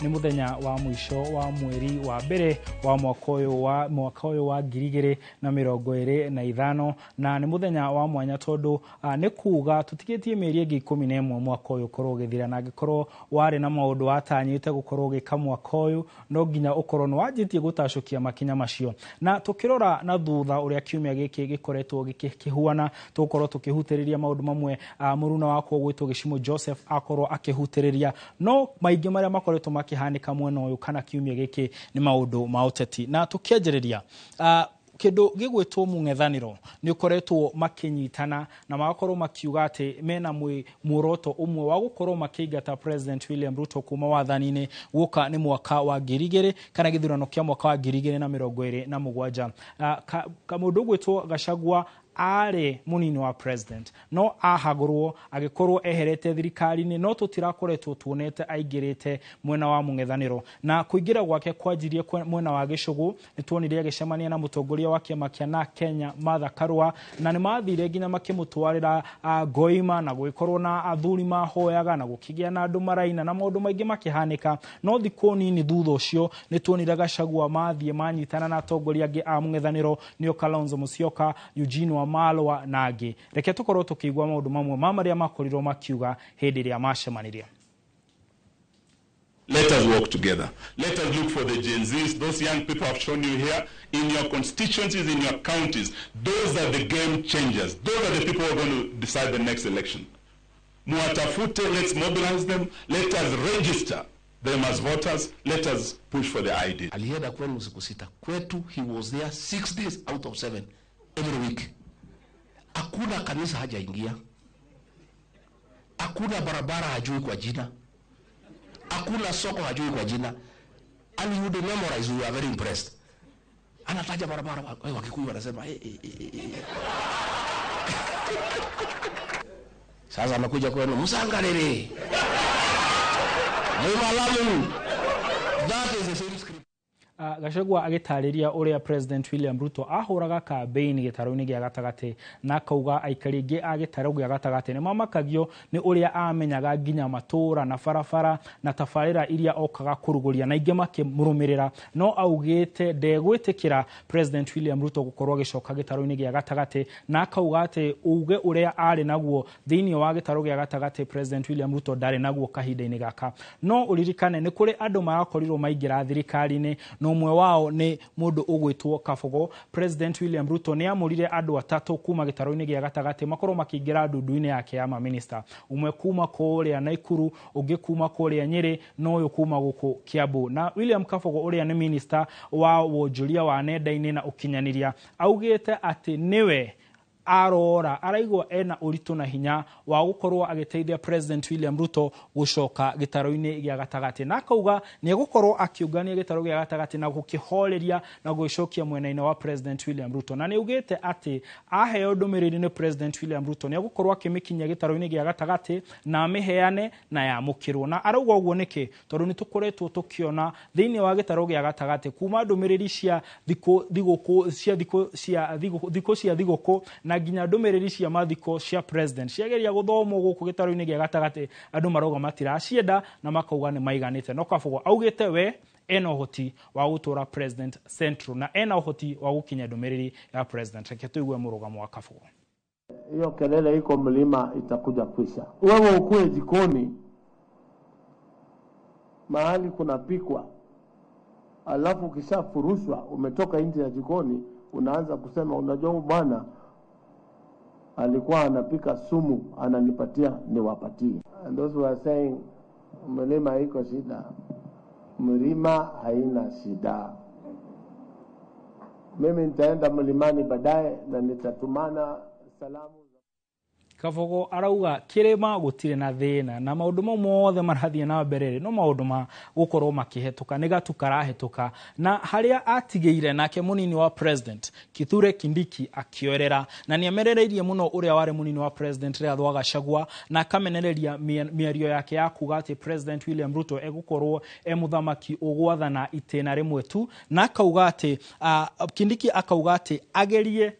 Nĩ mũthenya wa mũico wa mweri wa mbere wa mwaka ũyũ wa 2025, na nĩ mũthenya wa mwanya tondũ nĩ kuga tũtigĩtie mĩeri ĩngĩ 11 mwaka ũyũ ũkorwo ũgĩthira. Na angĩkorwo warĩ na maũndũ watanyĩte gũkorwo ũgĩka mwaka ũyũ, no nginya ũkorwo nĩ wanjĩtie gũtacũkia makinya macio. Na tũkĩrora na thutha ũrĩa kiumia gĩkĩ gĩkoretwo gĩkĩhuana, tũgũkorwo tũkĩhutĩrĩria maũndũ mamwe mũruna wakwa ũgwĩtwo Gĩcimũ Joseph akorwo akĩhutĩrĩria, no maingĩ marĩa makoretwo makĩhanĩka mwena ũyũ kana kiumia gĩkĩ nĩ maũndũ ma ũteti. Na tũkĩanjĩrĩria, kĩndũ gĩgwĩtwo mũng'ethanĩro nĩ ũkoretwo makĩnyitana na magakorwo makiuga atĩ mena muoroto ũmwe wa gũkorwo makĩingata President William Ruto kuma wathani-inĩ guoka nĩ mwaka wa 2000 kana gĩthurano kĩa mwaka wa 2027. Mũndũ ũgwĩtwo Gachagua arĩ mũnini wa president, no ahagũrwo agĩkorwo eherete thirikari-inĩ, no tũtirakoretwo tuonete aingĩrĩte mwena wa mũng'ethanĩro. Na kũingĩra gwake kwanjirie mwena wa gĩcũgũ. Nĩ tuonire agĩcemania na mũtongoria wa kĩama kĩa na Kenya Martha Karua, na nĩ mathire nginya makĩmũtwarĩra ngoima, na gũgĩkorwo na athuri mahoyaga na gũkĩgĩa na andũ maraina na maũndũ maingĩ makĩhanĩka. No thikũ nini thutha ũcio nĩ tuonire Gachagua mathiĩ manyitana na atongoria angĩ a mũng'ethanĩro, nĩo Kalonzo Musyoka, Eugene Wamalwa na angĩ. Reke tũkorwo tũkĩigua maũndũ mamwe ma marĩa makorirwo makiuga hĩndĩ ĩrĩa macemanirie. Let us work together. Let us look for the Gen Zs, those young people I've shown you here, in your constituencies, in your counties. Those are the game changers. Those are the people who are going to decide the next election. Muwatafute, let's mobilize them. Let us register them as voters. Let us push for the ID. Alienda kwenu siku 6. Kwetu he was there 6 days out of 7 every week. Hakuna kanisa hajaingia, hakuna barabara hajui kwa jina, hakuna soko hajui kwa jina, and he would memorize. We were very impressed. Anataja barabara, Wakikuyu wanasema, "Eh, eh, eh, eh, eh." Sasa amekuja kwenu Msangarere, Mumalamu. That is the same script. Gachagua agĩtarĩria ũrĩa President William Ruto ahũraga kambĩini gĩtarũ-inĩ gĩa gatagatĩ, na akauga aikari aingĩ a gĩtarũ gĩa gatagatĩ nĩ mamakagio nĩ ũrĩa amenyaga nginya matũũra na barabara na tabarĩra iria okaga kũrugũria, na aingĩ makĩmũrũmĩrĩra. No augĩte ndegwĩtĩkĩra President William Ruto gũkorwo agĩcoka gĩtarũ-inĩ gĩa gatagatĩ, na akauga atĩ uge ũrĩa arĩ naguo thĩinĩ wa gĩtarũ gĩa gatagatĩ, President William Ruto ndarĩ naguo kahinda-inĩ gaka. No ũririkane nĩ kũrĩ andũ marakorirwo maingĩra thirikari-inĩ, na ũmwe wao nĩ mũndũ ũgwĩtwo Kabogo. President William Ruto nĩ amũrire andũ atatũ kuma gĩtarũ-inĩ gĩa gatagatĩ makorwo makĩingĩra ndundu-inĩ yake ya maminista, ũmwe kuma kũrĩa Naikuru, ũngĩ kuma kũrĩa Nyĩrĩ, na ũyũ kuma gũkũ Kiambu. Na William Kabogo, ũrĩa nĩ minista wa wonjoria wa nenda-inĩ na ũkinyanĩria, augĩte atĩ nĩwe arora araigua ena ũritũ na hinya wa gũkorwo agĩteithia President William Ruto gũcoka gĩtarũ-inĩ gĩa gatagatĩ, na akauga nĩ egũkorwo akĩũngania gĩtarũ gĩa gatagatĩ na gũkĩhoreria na gũgĩcokia mwena-inĩ wa President William Ruto. Na nĩ augĩte atĩ aheo ndũmĩrĩri nĩ President William Ruto, nĩ egũkorwo akĩmĩkinyia gĩtarũ-inĩ gĩa gatagatĩ na amĩheane na yamũkĩrwo. Na arauga ũguo nĩkĩ? Tondũ nĩ tũkoretwo tũkĩona thĩinĩ wa gĩtarũ gĩa gatagatĩ kuma ndũmĩrĩri cia thikũ thigũkũ cia thikũ cia thigũkũ thikũ cia thigũkũ na nginya ndũmĩrĩri cia mathiko cia president ciageria gũthomwo gũkũ gĩtarũ-inĩ gĩa gatagatĩ, andũ marauga matiracienda na makauga nĩ maiganĩte. No Kabogo augĩte we ena ũhoti wa gũtũra president Central na ena ũhoti wa gũkinya ndũmĩrĩri ya president. Reke tũigue mũrũgamo wa Kabogo. Hiyo kelele iko mlima itakuja kwisha. Wewe ukuwe jikoni mahali kunapikwa, alafu ukishafurushwa umetoka nje ya jikoni, unaanza kusema, "Unajua huyu bwana alikuwa anapika sumu, ananipatia niwapatie." And those who are saying mlima iko shida, mlima haina shida. Mimi nitaenda mlimani baadaye na nitatumana salamu. Kabogo arauga kirima gutire na thina, na maundu mau mothe marathiĩ na mbere rĩ, no maundu ma gukorwo makĩhetũka, nĩ gatu karahetũka. Na harĩa atigĩire nake mũnini wa president Kithure Kindiki akĩoerera, na nĩ amerereirie mũno ũrĩa warĩ mũnini wa president Rigathĩ wa Gachagua, na akamenereria mĩario yake ya kuga atĩ President William Ruto egũkorwo e mũthamaki ũgwathana itĩna rĩmwe tu. Na akauga atĩ Kindiki akauga atĩ agerie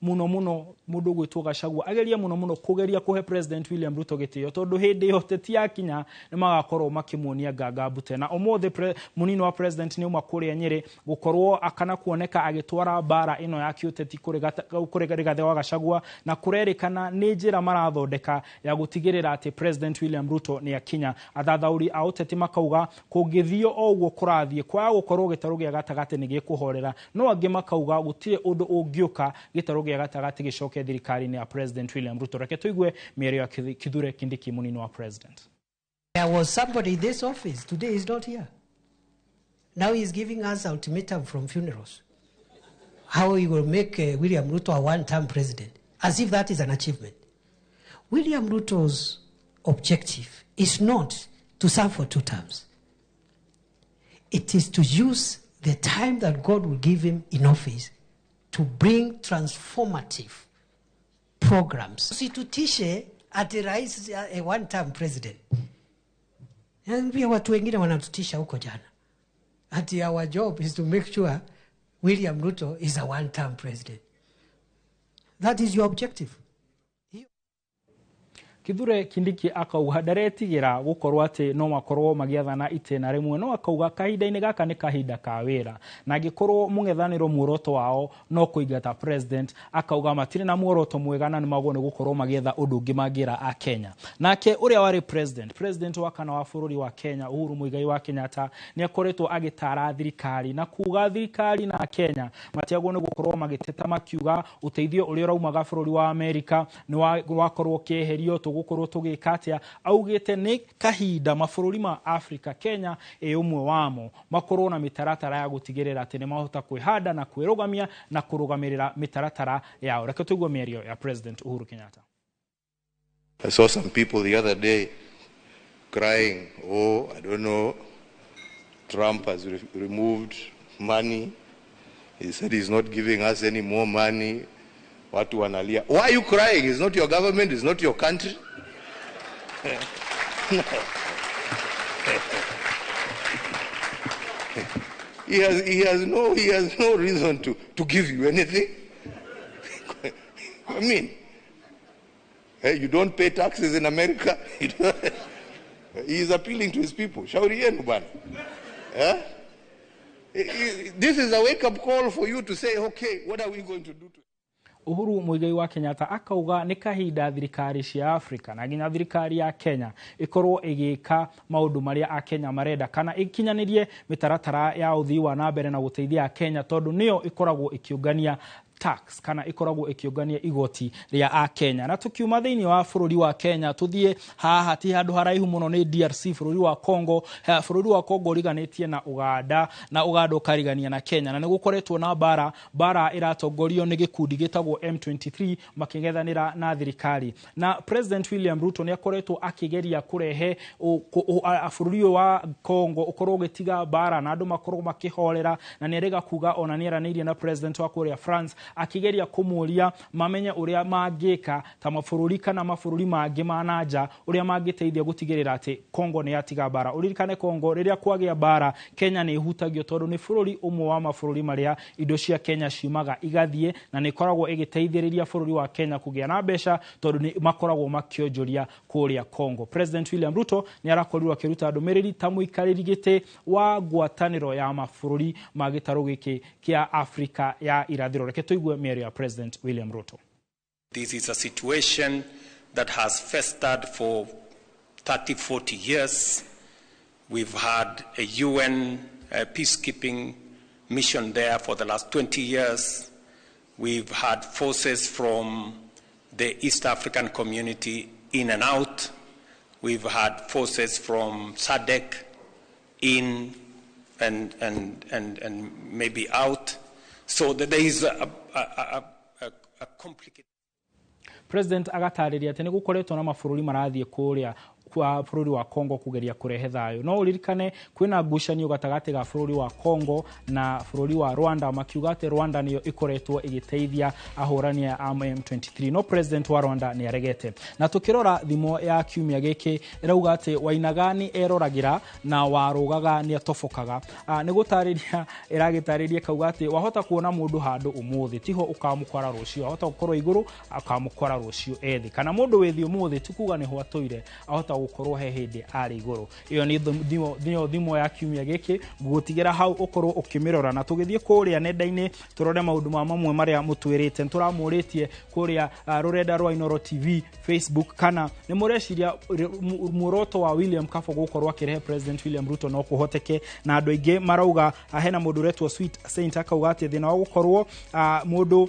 Muno muno mundu gwitwo Gachagua ageria muno muno kugeria kuhe President William Ruto gitio, tondu hindi yo teti yakinya ni magakorwo makimuonia nganga mbute. Na umuthi munini wa president ni uma kuria Nyeri gukorwo akana kuoneka agitwara bara ino ya kiuteti kuri Rigathi wa Gachagua, na kurerikana ni njira marathondeka ya gutigirira ati President William Ruto ni akinya. Athathauri a uteti makauga kungithio o uguo kurathie kwa gukorwo gitaru gia gatagati ni gikuhorera, no angi makauga gutire undu ungiuka gitaru gia gatagati gicoke thirikari-inĩ ya President William Ruto. Reke tuigue mĩario ya Kithure Kindiki, munini wa president. There was somebody in this office today is not here. Now he is giving us ultimatum from funerals. How he will make William Ruto a one-term president, as if that is an achievement. William Ruto's objective is not to serve for 2 terms. It is to use the time that God will give him in office to bring transformative programs. Usitutishe ati rais a one-term president. Pia watu wengine wanatutisha huko jana. Ati our job is to make sure William Ruto is a one-term president. That is your objective. Kithure Kindiki akauga ndaretigĩra gũkorwo atĩ no makorwo magĩathana itĩna rĩmwe, no akauga kahinda-inĩ gaka nĩ kahinda ka wĩra, na angĩkorwo mũng'ethanĩro muoroto wao no kũingata president, akauga matirĩ na muoroto mwega na nĩmagwo nĩ gũkorwo magĩetha ũndũ ũngĩ mangĩra a Kenya. Nake ũrĩa warĩ president wa kana wa bũrũri wa Kenya Uhuru Muigai wa Kenyatta nĩ akoretwo agĩtara thirikari na kuga thirikari na Kenya matiagwo nĩ gũkorwo magĩteta makiuga ũteithio ũrĩa ũraumaga bũrũri wa Amerika nĩ wakorwo ũkĩeherio, tũgũkorwo tũgĩka atĩa. Augĩte nĩ kahinda mabũrũri ma Afrika, Kenya ĩ ũmwe wamo, makorwo na mĩtaratara ya gũtigĩrĩra atĩ nĩ mahota kwĩhanda na kwĩrũgamia na kũrũgamĩrĩra mĩtaratara yao. Reke tũigue mĩario ya President Uhuru Kenyatta. I saw some people the other day crying, oh, I don't know, Trump has removed money. He said he's not giving us any more money. Watu wanalia. Why are you crying? It's not your government, it's not your country. No. He has no reason to give you anything. I mean, hey, you don't pay taxes in America. He is appealing to his people. Shauri yenu bana. Eh? This is a wake-up call for you to say, okay, what are we going to do to Uhuru Muigai wa Kenyatta akauga nĩ kahinda thirikari cia Afrika na nginya thirikari ya Kenya ikorwo ĩgĩka maũndũ marĩa a Kenya marenda kana ĩkinyanĩrie mĩtaratara ya ũthii wa na mbere na gũteithia Kenya, tondũ nĩyo ĩkoragwo ĩkĩũngania tax kana ikoragwo ikiungania igoti ria a Kenya. Na tukiuma thiini wa bururi wa Kenya tuthie haha ti handu haraihu muno ni DRC, bururi wa Congo. Bururi wa Congo uriganitie na Uganda na Uganda ukarigania na Kenya, na nigukoretwo na bara iratongorio ni gikundi gitagwo M23 makingethanira na thirikari. Na President William Ruto ni akoretwo akigeria kurehe bururi wa Congo ukorwo ugitiga bara na andu makorwo makihorera, na ni erega kuga ona ni aranĩirie na President wa kuria France akigeria kumuria mamenye uria mangĩka ta mabũrũri kana mabũrũri mangĩ ma nanja uria mangĩteithia gũtigĩrĩra atĩ Congo nĩ yatiga bara. Uririkane Congo rĩrĩa kwagĩa bara Kenya nĩ ihutagio tondũ nĩ bũrũri ũmwe wa mabũrũri marĩa indo cia Kenya ciumaga igathiĩ, na nĩ ikoragwo ĩgĩteithĩrĩria bũrũri wa Kenya kũgĩa na mbeca tondũ nĩ makoragwo makĩonjoria kũrĩa Congo. President William Ruto nĩ arakorirwo akĩruta ndũmĩrĩri ta mũikarĩri gĩtĩ wa ngwatanĩro ya mabũrũri ma gĩtarũ gĩkĩ kĩa Afrika ya irathĩro. Reke tuigue mĩario ya President William Ruto. This is a situation that has festered for 30, 40 years. We've had a UN peacekeeping mission there for the last 20 years. We've had forces from the East African community in and out. We've had forces from SADC in and maybe out. So that there is a complicated. President agatarĩria atĩ nĩ gũkoretwo na mabũrũri marathiĩ kũrĩa Kwa bũrũri wa Congo kugeria kurehe thayo. No uririkane kwina ngucanio gatagatĩ ga bũrũri wa Congo na bũrũri wa Rwanda, makiuga atĩ Rwanda niyo ikoretwo ĩgĩteithia ahũrani a M23, no president wa Rwanda nĩ aregete. Na tukirora thimo ya kiumia gĩkĩ ĩrauga atĩ Wainaga nĩ eroragĩra na warũgaga nĩ atobokaga. Nĩ gũtarĩria ĩragĩtarĩria kauga atĩ wahota kuona mũndũ handũ ũmũthĩ tiho ũkamũkora rũciũ, ahota gũkorwo igũrũ akamũkora rũciũ ethĩ, kana mũndũ wĩ thĩ ũmũthĩ ti kuga nĩho atũire, ahota gũkorwo he hĩndĩ arĩ igũrũ. Ĩyo nĩ thimo ya kiumia gĩkĩ, ngũgũtigĩra hau ũkorwo ũkĩmĩrora. Na tũgĩthiĩ kũrĩa nenda-inĩ tũrore maũndũ ma mamwe marĩa mũtwĩrĩte. Nĩtũramũrĩtie kũrĩa rũrenda rwa Inooro TV Facebook kana nĩ mũreciria muoroto wa William Kabogo gũkorwo akĩrehe President William Ruto no kũhoteke, na andũ aingĩ marauga hena mũndũ ũretwo Sweet Saint akauga atĩ thĩna wa gũkorwo mũndũ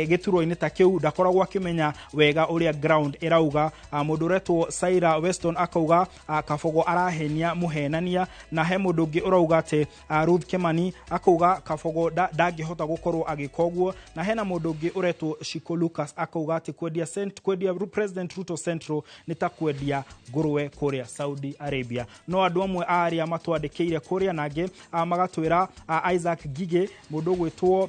gĩturwa-inĩ ta kĩu ndakoragwo akĩmenya wega ũrĩa ground ĩrauga. Mũndũ ũretwo Saira Weston akauga Kabogo arahenia mũhenania, na he mũndũ ũngĩ ũrauga atĩ Ruth Kimani akauga Kabogo ndangĩhota gũkorwo agĩka ũguo, na hena mũndũ ũngĩ ũretwo Shiko Lucas akauga atĩ kwendia President Ruto Central nĩ ta kwendia ngũrwe kũrĩa Saudi Arabia. No andũ amwe arĩa matwandĩkĩire kũrĩa nangĩ magatwĩra Isaac Gige, mũndũ ũgwĩtwo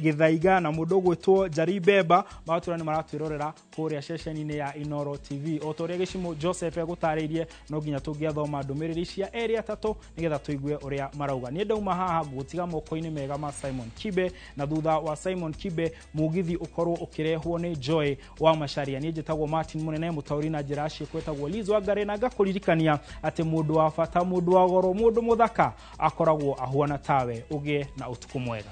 Gĩthaiga na mũndũ ũgwĩtwo Njari Bemba magatwĩra nĩ maratwĩrorera kũrĩa ceceni-inĩ ya Inooro TV. O ta ũrĩa Gĩcimũ Joseph egũtarĩirie, no nginya tũngĩathoma ndũmĩrĩri cia erĩ atatũ nĩgetha tũigue ũrĩa marauga. Niĩ ndauma haha ngũgũtiga moko-inĩ mega ma Simon Kibe, na thutha wa Simon Kibe mũgithi ũkorwo ũkĩrehwo nĩ Joy wa Macharia. Niĩ njĩtagwo Martin Mũnene, mũtaũri na njĩra ciĩko etagwo Liz Wangari, na ngakũririkania atĩ mũndũ wa bata, mũndũ wa goro, mũndũ mũthaka akoragwo ahuana tawe. Ũgĩe na ũtukũ mwega.